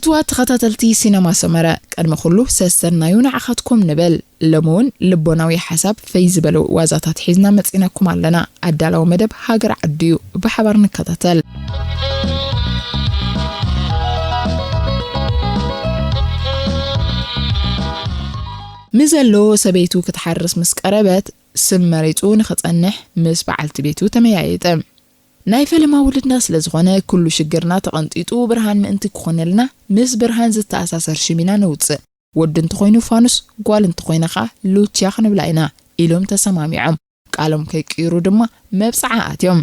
ክቡራት ተኸታተልቲ ሲነማ ሰመረ፣ ቅድሚ ኩሉ ሰሰናዩ ንዓኻትኩም ንብል። ሎሚ እውን ልቦናዊ ሓሳብ ፈይ ዝበሉ ዋዛታት ሒዝና መጺናኩም ኣለና። ኣዳላዊ መደብ ሃገር ዓዱ እዩ። ብሓባር ንከታተል። ምዘሎ ሰበይቱ ክትሓርስ ምስ ቀረበት፣ ስም መሪጹ ንኽጸንሕ ምስ በዓልቲ ቤቱ ተመያየጠ። ናይ ፈለማ ውልድና ስለ ዝኾነ፣ ኩሉ ሽግርና ተቐንጢጡ ብርሃን ምእንቲ ክኾነልና፣ ምስ ብርሃን ዝተኣሳሰር ሽም ኢና ነውጽእ። ወዲ እንተኾይኑ ፋኑስ፣ ጓል እንተኾይና ኸኣ ሉችያ ክንብላ ኢና፣ ኢሎም ተሰማሚዖም። ቃሎም ከይቅይሩ ድማ መብጽዓ ኣትዮም።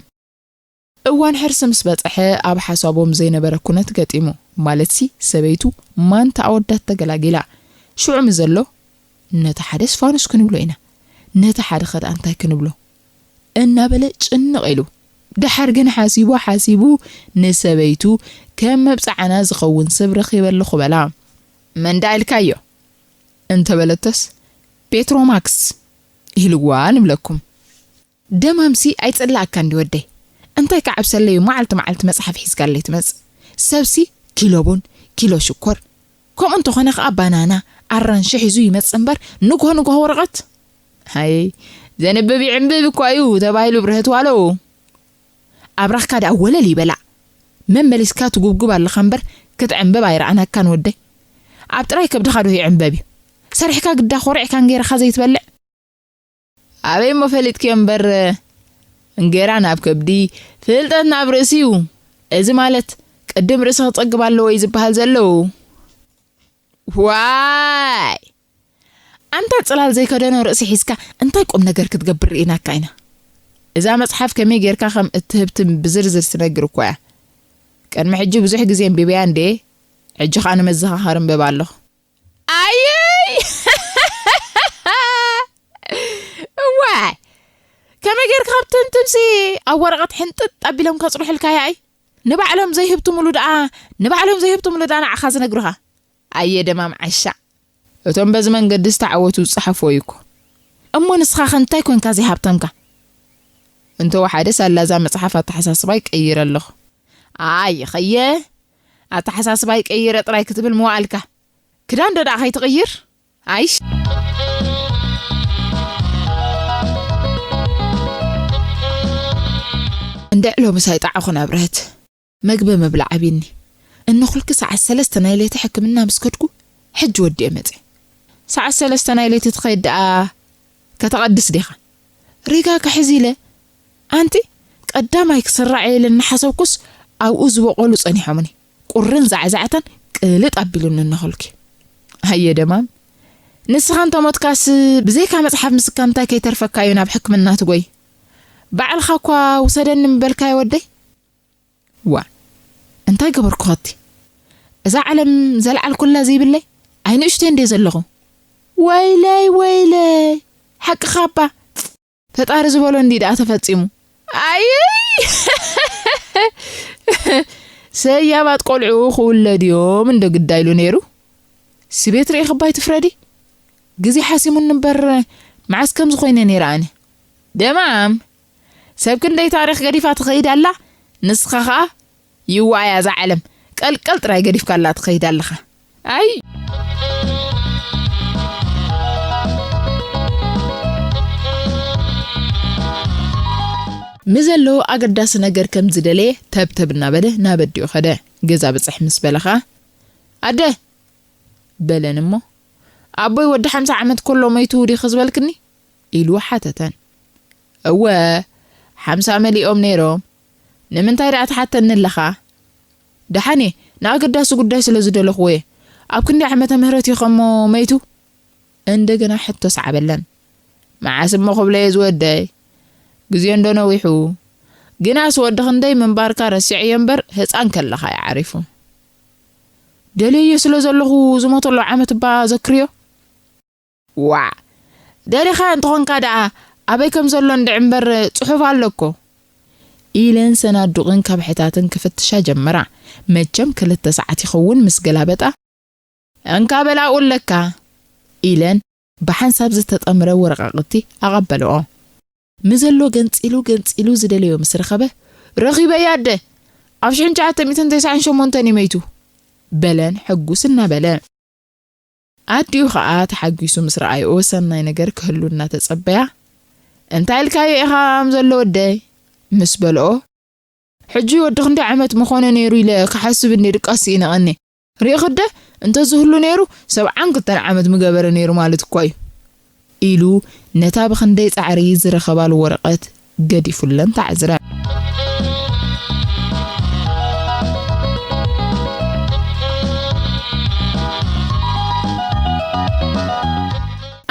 እዋን ሕርሲ ምስ በጽሐ፣ ኣብ ሓሳቦም ዘይነበረ ኩነት ገጢሙ። ማለትሲ፣ ሰበይቱ ማንታ ኣወዳት ተገላጊላ። ሽዑ ምዘሎ፣ ነታ ሓደስ ፋኑስ ክንብሎ ኢና፣ ነታ ሓደ ኸ ደኣ እንታይ ክንብሎ? እናበለ ጭንቕ ኢሉ። ደሓር ግን ሓሲቡ ሓሲቡ፣ ንሰበይቱ ከም መብጽዓና ዝኸውን ስም ረኺበ ኣለኹ በላ። መን ደኣ ኢልካዮ? እንተበለቶስ፣ ፔትሮማክስ ኢልዋ ንብለኩም። ደማምሲ ኣይጽላኣካ እንዲ ወደይ። እንታይ ከዓብሰለይ እዩ መዓልቲ መዓልቲ መጽሓፍ ሒዝካለይ ትመጽእ? ሰብሲ ኪሎ ቡን፣ ኪሎ ሽኮር፣ ከምኡ እንተኾነ ከኣ ባናና፣ ኣራንሺ ሒዙ ይመጽእ እምበር፣ ንግሆ ንግሆ ወረቐት። ሃይ፣ ዘንብብ ይዕንብብ እኳ እዩ ተባሂሉ ብርህት ዋለው። ኣብራኽካ ደኣ ወለል ይበላ። መመሊስካ ትጉብጉብ ኣለኻ እምበር፣ ክትዕንብብ ኣይረኣናካን ወደይ። ኣብ ጥራይ ከብድኻ ዶ ይዕንበብ እዩ? ሰሪሕካ ግዳ ኮሪዕካን ጌርኻ ዘይትበልዕ? ኣበይ እሞ ፈሊጥክዮ እምበር፣ እንጌራ ናብ ከብዲ፣ ፍልጠት ናብ ርእሲ እዩ። እዚ ማለት፣ ቅድም ርእሲ ክጸግብ ኣለዎ እዩ ዝበሃል ዘሎ። ዋይ! ኣንታ ጽላል ዘይከደኖ ርእሲ ሒዝካ እንታይ ቁም ነገር ክትገብር ርኢናካ ኢና። እዛ መጽሓፍ ከመይ ጌርካ ከም እትህብትም ብዝርዝር ትነግር እኳ እያ። ቅድሚ ሕጂ ብዙሕ ግዜ ኣንቢበያ እንዴ፣ ሕጂ ኸኣ ንመዘኻኸሪ እምበባ ኣለኹ። ኣየይ! እዋይ! ከመይ ጌርካ ካብ ትምትምሲ ኣብ ወረቐት ሕንጥጥ ኣቢሎም ከጽንሑልካ እያ ኣይ? ንባዕሎም ዘይህብትምሉ ደኣ፣ ንባዕሎም ዘይህብትምሉ ደኣ ንዓኻ ዝነግሩኻ። ኣየ ደማም ዓሻ። እቶም በዚ መንገዲ ዝተዓወቱ ዝጸሓፍዎ እዩ እኮ። እሞ ንስኻ ኸ እንታይ ኮንካ ዘይሃብተምካ? እንተወሓደ ሳላ እዛ መጽሓፍ ኣተሓሳስባይ ቀይረ ኣለኹ። ኣይ፣ ኸየ፣ ኣተሓሳስባይ ቀይረ ጥራይ ክትብል ምዋኣልካ። ክዳን ዶ ደኣ ኸይትቕይር? ኣይሽ። እንድዕ ሎምስ ኣይጠዓኹን ኣብረህት። መግቢ ምብላዕ ኣብይኒ። እነኹልኪ ሰዓት ሰለስተ ናይ ለይቲ ሕክምና ምስ ከድኩ፣ ሕጂ ወዲኤ መጽየ። ሰዓት ሰለስተ ናይ ለይቲ ትኸይድ ደኣ ከተቐድስ ዲኻ? ሪጋ ክሕዝ ኢለ፣ ኣንቲ ቀዳማይ ክስራዕ እየ ኢለ እናሓሰብኩስ ኣብኡ ዝበቖሉ ጸኒሖምኒ። ቁርን ዛዕዛዕታን ቅልጥ ኣቢሉኒ እነኹልኪ። ኣየ ደማም፣ ንስኻ እንተ ሞትካስ ብዘይካ መጽሓፍ ምስካም እንታይ ከይተርፈካ እዩ ናብ ሕክምና ትጎይ? ባዕልኻ እኳ ውሰደኒ ምበልካዮ ወደይ? ዋ፣ እንታይ ገበርኩኸቲ? እዛ ዓለም ዘልዓልኩላ ዘይብለይ ኣይ ንእሽተይ እንደ ዘለኹ። ወይለይ፣ ወይለይ፣ ሓቅኻ እባ። ፈጣሪ ዝበሎ እንዲ ደኣ ተፈጺሙ። ኣይይ! ሰያባት ቆልዑ ክውለድ እዮም እንዶ ግዳ ኢሉ ነይሩ። ስቤት ርኢኽባይ ትፍረዲ? ግዜ ሓሲሙኒ እምበር መዓስ ከምዚ ኮይነ ነይረ ኣነ። ደማም፣ ሰብ ክንደይ ታሪኽ ገዲፋ ትኸይድ ኣላ፣ ንስኻ ኸኣ ይዋያ እዛ ዓለም ቀልቀል ጥራይ ገዲፍካላ ትኸይድ ኣለኻ። ኣይ! ምዘሎ ኣገዳሲ ነገር ከም ዝደለየ ተብተብ እናበለ ናብ ኣዲኡ ኸደ። ገዛ ብጽሕ ምስ በለ ኸኣ፣ ኣደ! በለን እሞ፣ ኣቦይ ወዲ ሓምሳ ዓመት ከሎ መይቱ ዲኺ ዝበልክኒ? ኢሉ ሓተተን። እወ፣ ሓምሳ መሊኦም ነይሮም። ንምንታይ ደኣ ትሓተኒ ኣለኻ? ደሓን እየ፣ ንኣገዳሲ ጉዳይ ስለ ዝደለኽዎ እየ። ኣብ ክንደይ ዓመተ ምህረት እዩ ኸሞ መይቱ? እንደገና ሕቶ ሰዓበለን። መዓስ እሞ ክብለየ ዝወደይ? ግዜ እንዶ ነዊሑ። ግናስ ወዲ ክንደይ ምንባርካ ረሲዐዮ እምበር፣ ህጻን ከለኻ እዩ ዓሪፉ። ደልየዮ ስለ ዘለኹ ዝሞተሉ ዓመት እባ ዘክርዮ። ዋዕ! ደሊኻ እንተኾንካ ደኣ ኣበይ ከም ዘሎ እንድዒ እምበር ጽሑፍ ኣሎ እኮ። ኢለን ሰናዱቕን ከብሕታትን ክፍትሻ ጀመራ። መቸም ክልተ ሰዓት ይኸውን ምስ ገላበጣ፣ እንካ በል ኣብኡ ኣለካ፣ ኢለን ብሓንሳብ ዝተጠምረ ወረቓቕቲ ኣቐበልኦ። ምዘሎ ገንጺሉ ገንጺሉ ዝደለዮ ምስ ረኸበ፣ ረኺበያ ኣደ፣ ኣብ ሽሕን ትሽዓተ ሚእትን ተስዓን ሸሞንተን እዩ መይቱ። በለን ሕጉስ እናበለ። ኣዲኡ ኸኣ ተሓጒሱ ምስ ረኣይኦ ሰናይ ነገር ክህሉ እናተጸበያ፣ "እንታይ ኢልካዮ ኢኻ ከም ዘሎ ወደይ?" ምስ በልኦ፣ "ሕጂ ወዲ ክንደይ ዓመት ምኾነ ነይሩ ኢለ ክሓስብ እንዴ ድቃስ ይነቐኒ። ርኢኽደ እንተዝህሉ ነይሩ ሰብዓን ክልተን ዓመት ምገበረ ነይሩ ማለት እኳ እዩ" ኢሉ ነታ ብኽንደይ ጻዕሪ ዝረኸባሉ ወረቐት ገዲፉለን ተዓዝረ።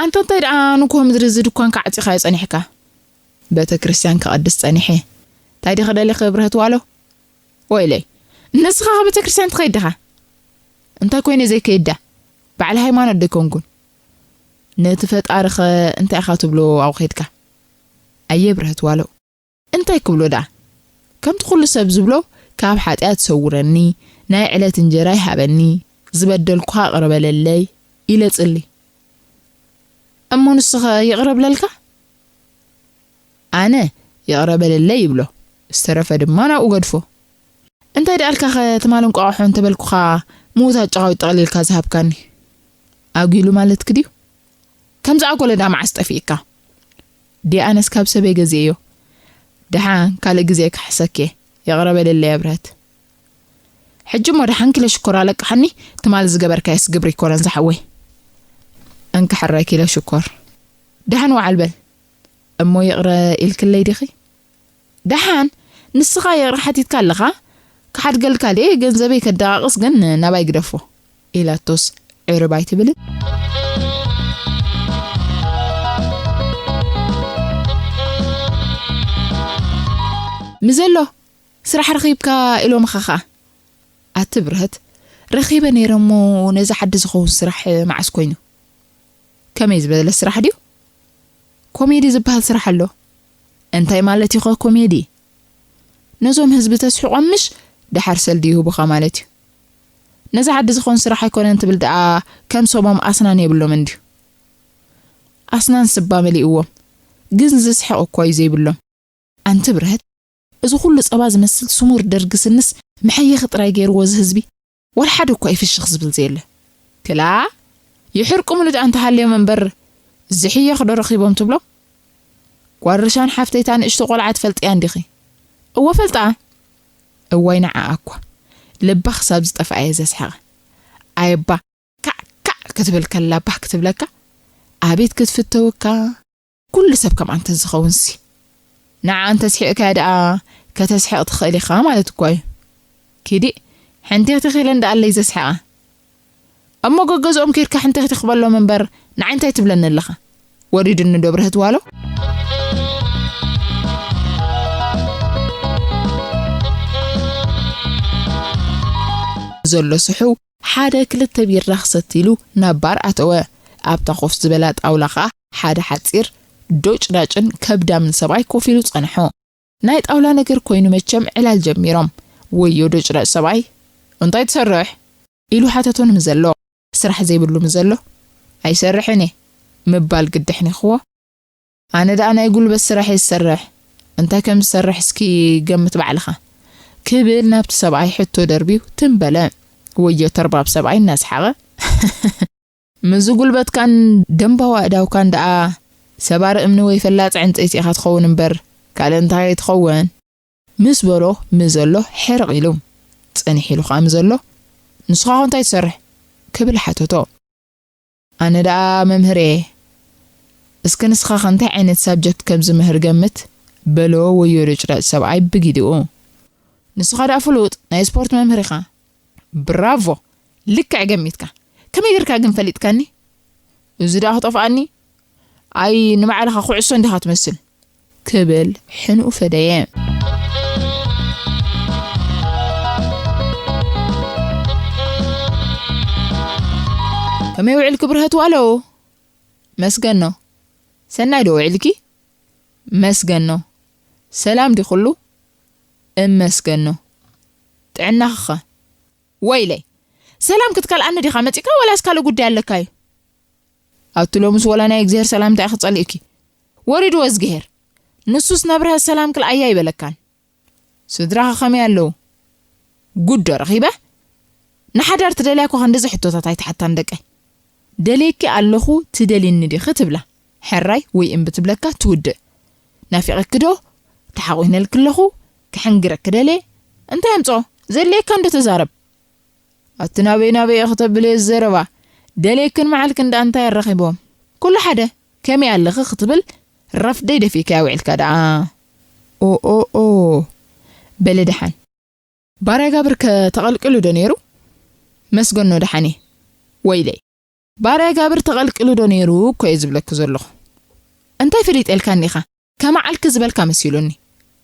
"ኣንታ እንታይ ደኣ ንግሆ ምድሪ እዚ ድኳንካ ዓጺኻዮ ጸኒሕካ?" "ቤተ ክርስቲያን ክቐድስ ጸኒሐ። እንታይ ዲኺ ደሊኺ ብርህት ዋሎ?" "ወይለይ፣ ንስኻ ካብ ቤተ ክርስቲያን ትኸይድ ዲኻ?" "እንታይ ኮይነ ዘይከይዳ? በዓል ሃይማኖት ዶ ኣይኮንኩን?" "ነቲ ፈጣሪኸ እንታይ ኢኻ ትብሎ ኣብኡ ኸይድካ?" "ኣየ ብርህት ዋሎ፣ እንታይ ክብሎ ደኣ? ከምቲ ኩሉ ሰብ ዝብሎ፣ ካብ ሓጢኣት ሰውረኒ፣ ናይ ዕለት እንጀራ ይሃበኒ፣ ዝበደልኩኻ ይቕረ በለለይ ኢለ ጽሊ። እሞ ንስኸ ይቕረ ብለልካ?" "ኣነ ይቕረ በለለይ ይብሎ፣ ዝተረፈ ድማ ናብኡ ገድፎ። እንታይ ደኣልካኸ ትማል እንቋቑሖ እንተበልኩኻ ምዉት ኣጨቓዊት ጠቕሊልካ ዝሃብካኒ? ኣጒሉ ማለትኪ ድዩ?" "ከምዚ ኣጎለ ደኣ መዓስ ጠፊእካ?" "ዲኣነስ ካብ ሰበይ ገዚኤዮ። ደሓን ካልእ ግዜ ክሕሰኪ፣ ይቕረ በለለይ ኣብርሀት። ሕጂ እሞ ደሓን ኪሎ ሽኮር ኣለቅሓኒ፣ ትማል ዝገበርካዮስ ግብሪ ኣይኮነን ዝሓወይ። እንካ ሕራይ ኪሎ ሽኮር። ደሓን ወዓል በል። እሞ ይቕረ ኢልክለይ ዲኺ?" "ደሓን ንስኻ ይቕረ ሓቲትካ ኣለኻ፣ ክሓድገልካ ድየ፣ ገንዘበይ ከደቓቕስ ግን ናባይ ግደፎ" ኢላቶስ ዕርብ ኣይትብልን? "ምዘሎ ስራሕ ረኺብካ ኢሎምኻ ኸኣ?" "ኣቲ ብርህት፣ ረኺበ ነይረ እሞ ነዚ ዓዲ ዝኸውን ስራሕ መዓስ ኮይኑ?" "ከመይ ዝበለ ስራሕ ድዩ?" "ኮሜዲ ዝበሃል ስራሕ ኣሎ።" "እንታይ ማለት እዩ ኸ ኮሜዲ?" "ነዞም ህዝቢ ተስሕቖም ምሽ፣ ደሓር ሰልዲ ይህቡኻ ማለት እዩ። ነዚ ዓዲ ዝኾን ስራሕ ኣይኮነን ትብል ደኣ፣ ከም ሰቦም ኣስናን የብሎምን ድዩ?" "ኣስናን ስባ መሊእዎም፣ ግን ዝስሕቕ እኳ እዩ ዘይብሎም። ኣንቲ ብርህት፣ እዚ ኩሉ ጸባ ዝመስል ስሙር ደርጊ ስንስ መሐየኺ ጥራይ ገይርዎ እዚ ህዝቢ፣ ዋላ ሓደ እኳ እዩ ፍሽኽ ዝብል ዘየለ። ክላ ይሕርቁምሉ ደኣ እንተሃልዮም እምበር፣ ዝሕየኽ ዶ ረኺቦም ትብሎም? ጓርሻን ሓፍተይታ ንእሽቶ ቆልዓ ትፈልጥያ እንዲኺ?" "እወ ፈልጣ።" "እዋይ ንዓኣ እኳ ልባ ክሳብ ዝጠፍኣ እየ ዘስሕቓ። ኣየባ ካዕ ካዕ ክትብል ከላ ባህ ክትብለካ፣ ኣቤት ክትፍተወካ። ኩሉ ሰብ ከምኣ እንተዝኸውንሲ። ንዓ እንተስሒቕካያ ደኣ ከተስሕቕ ትኽእል ኢኻ ማለት እኳ እዩ። ኪዲ፣ ሕንቲኽቲ ኺለን ደኣ ኣለይ ዘስሕቓ። እሞ ገገዝኦም ኬድካ ሕንቲኽቲ ክበሎም እምበር ንዓይ እንታይ ትብለኒ ኣለኻ? ወሪዱኒ ዶ ብርህት ዋሎ?" ዘሎ ስሑ ሓደ ክልተ ቢራ ክሰቲ ኢሉ ናብ ባር ኣተወ። ኣብታ ኮፍ ዝበላ ጣውላ ኸኣ ሓደ ሓጺር፣ ዶጭዳጭን ከብዳምን ሰብኣይ ኮፍ ኢሉ ጸንሖ። ናይ ጣውላ ነገር ኮይኑ መቸም ዕላል ጀሚሮም። "ወዮ ዶጭዳጭ ሰብኣይ፣ እንታይ ትሰርሕ?" ኢሉ ሓተቶ ንምዘሎ። ስራሕ ዘይብሉ ምዘሎ፣ "ኣይሰርሕን እየ" ምባል ግድሕን ኢኽዎ። ኣነ ደኣ ናይ ጉልበት ስራሕ እየ ዝሰርሕ። እንታይ ከም ዝሰርሕ እስኪ ገምት ባዕልኻ። ክብል ናብቲ ሰብኣይ ሕቶ ደርብዩ ትም በለ። ወዮ ተርባብ ሰብኣይ እናሰሓቐ፣ "ምስዚ ጉልበትካን ደንባዋ እዳውካን ደኣ ሰባሪ እምኒ ወይ ፈላጺ ዕንጸይቲ ኢኻ ትኸውን እምበር ካልእ እንታይ ኣይትኸውን?" ምስ በሎ ምዘሎ ሕርቕ ኢሉ። ጽንሕ ኢሉ ኸኣ ምዘሎ፣ "ንስኻኸ እንታይ ትሰርሕ?" ክብል ሓተቶ። ኣነ ደኣ መምህር እየ። እስከ ንስኻኸ እንታይ ዓይነት ሳብጀክት ከም ዝምህር ገምት፣ በሎ ወዮ ዶጭዳጭ ሰብኣይ ብጊዲኡ። ንስኻ ደኣ ፍሉጥ ናይ ስፖርት መምህር ኢኻ። ብራቮ! ልክዕ ገሚትካ። ከመይ ጌርካ ግን ፈሊጥካኒ? እዚ ደኣ ክጠፍኣኒ? ኣይ ንባዕልኻ ኩዕሶ እንዲኻ ትመስል። ክብል ሕንኡ ፈደየ። ከመይ ውዕልኪ ብርሀት ዋሎ? መስገን ነው። ሰናይ ዶ ውዕልኪ? መስገን ነው። ሰላም ዲ ኩሉ? እመስገን ነው። ጥዕናኺኸ? ወይለይ፣ ሰላም ክትከልኣኒ ዲኻ መጺእካ ወላስ ካልእ ጉዳይ ኣለካ እዩ? ኣቲ ሎምስ ወላ ናይ እግዚኣብሔር ሰላምታ ኢኺ ጸሊእኪ። ወሪድዎ እግዚኣብሔር። ንሱስ ንብርሀት ሰላም ክልኣያ ኣይበለካን። ስድራኸ ከመይ ኣለዉ? ጉድ ዶ ረኺበ? ንሓዳር ትደልያ እኮ ክንድዚ ሕቶታት ኣይትሓታን ደቀይ። ደልየኪ ኣለኹ ትደልይኒ ዲኺ ትብላ። ሕራይ ወይ እምቢ ትብለካ ትውድእ። ናፊቐኪ ዶ? ተሓቑነልኪ ኣለኹ? ክሕንግረኪ ደልየ? እንታይ ኣምጾ? ዘድልየካ እንዶ ተዛረብ። ኣቲ ናበይ ናበይ ኢኺ ተብልዮ ዘረባ? ደልየክን መዓልክን ደኣ እንታይ ኣራኺቦም? ኩሉ ሓደ፣ ከመይ ኣለኺ ክትብል ረፍደይ ደፊእካያ ውዒልካ ደኣ። ኦ ኦ ኦ። በሊ ደሓን። ባርያ ጋብር ከ ተቐልቂሉ ዶ ነይሩ? መስገኖ ደሓን እየ። ወይለይ። ባርያ ጋብር ተቐልቂሉ ዶ ነይሩ እኮ እየ ዝብለኪ ዘለኹ። እንታይ ፈሊጠልካ እኒኻ? ከመዓልኪ ዝበልካ መሲሉኒ።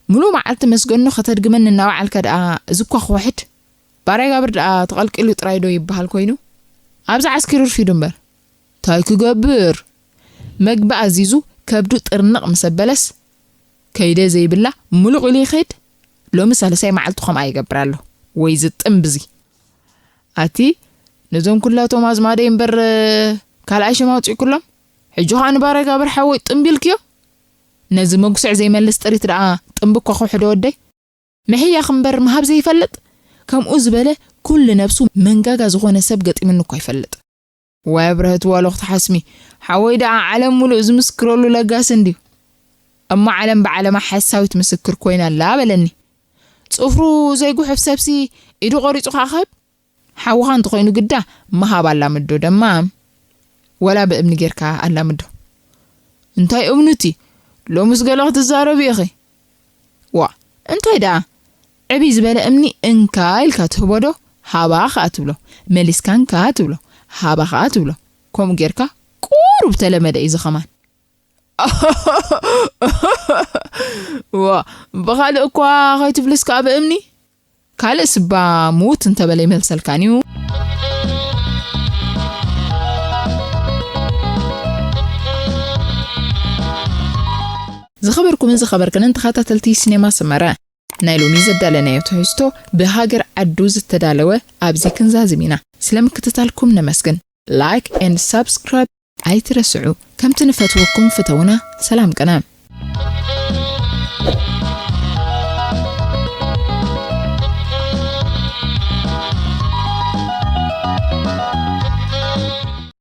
ሙሉእ መዓልቲ መስገኖ ከተድግመኒ እናወዓልካ ደኣ እዚ እኳ ክውሕድ። ባርያ ጋብር ደኣ ተቐልቂሉ ጥራይ ዶ ይበሃል ኮይኑ? ኣብዚ ዓስኪሩ ርፊዱ እምበር። ታይ ክገብር? መግቢ ኣዚዙ ከብዱ ጥርንቕ ምስ ኣበለስ፣ ከይደ ዘይብላ ሙሉቕ ኢሉ ይኸይድ። ሎሚ ሳልሳይ መዓልቱ ከምኣ ይገብር ኣሎ። ወይ ዝጥም ብዚ። ኣቲ፣ ነዞም ኩላቶም ኣዝማደይ እምበር ካልኣይ ሽም ኣውፂእኩሎም። ሕጂ ኸኣ ንባርያ ጋብር ሓወይ ጥምቢልክዮ። ነዚ መጉስዕ ዘይመልስ ጥሪት ደኣ ጥምቢ እኳ ክውሕዶ ወደይ። ምሕያኽ እምበር ምሃብ ዘይፈልጥ፣ ከምኡ ዝበለ ኩሉ ነብሱ መንጋጋ ዝኾነ ሰብ ገጢሙኒ እኳ ይፈልጥ። ወይ ኣብረህት ዋሎ ክትሓስሚ፣ ሓወይ ደኣ ዓለም ሙሉእ ዝምስክረሉ ለጋስ እንድዩ። እሞ ዓለም ብዓለማ ሓሳዊት ምስክር ኮይና ኣላ በለኒ። ጽፍሩ ዘይጉሕፍ ሰብሲ ኢዱ ቆሪጹ ከኣ ክህብ? ሓውኻ እንተኾይኑ ግዳ ምሃብ ኣላምዶ ደማ። ወላ ብእምኒ ጌርካ ኣላምዶ። እንታይ እምኑቲ? ሎምስ ገለ ክትዛረቢ ኢኺ። ዋ፣ እንታይ ደኣ? ዕብይ ዝበለ እምኒ እንካ ኢልካ ትህቦ ዶ? ሃባ ከኣ ትብሎ። መሊስካ እንካ ትብሎ። ሃባ ከኣ ትብሎ። ከምኡ ጌርካ ቁሩብ ተለመደ እዩ እዚ ኸማን። ዋ፣ ብኻልእ እኳ ኸይትብልስ ከኣ ብእምኒ? ካልእ ስባ ምውት እንተበለ ይመልሰልካን እዩ። ዝኸበርኩምን ዝኸበርክንን ተኸታተልቲ ሲኔማ ሰመረ፣ ናይ ሎሚ ዘዳለናዮ ትሕዝቶ ብሃገር ዓዱ ዝተዳለወ ኣብዚ ክንዛዝም ኢና። ስለ ምክትታልኩም ነመስግን። ላይክ ኤንድ ሳብስክራይብ ኣይትረስዑ። ከምቲ ንፈትወኩም ፍተውና። ሰላም ቅነ።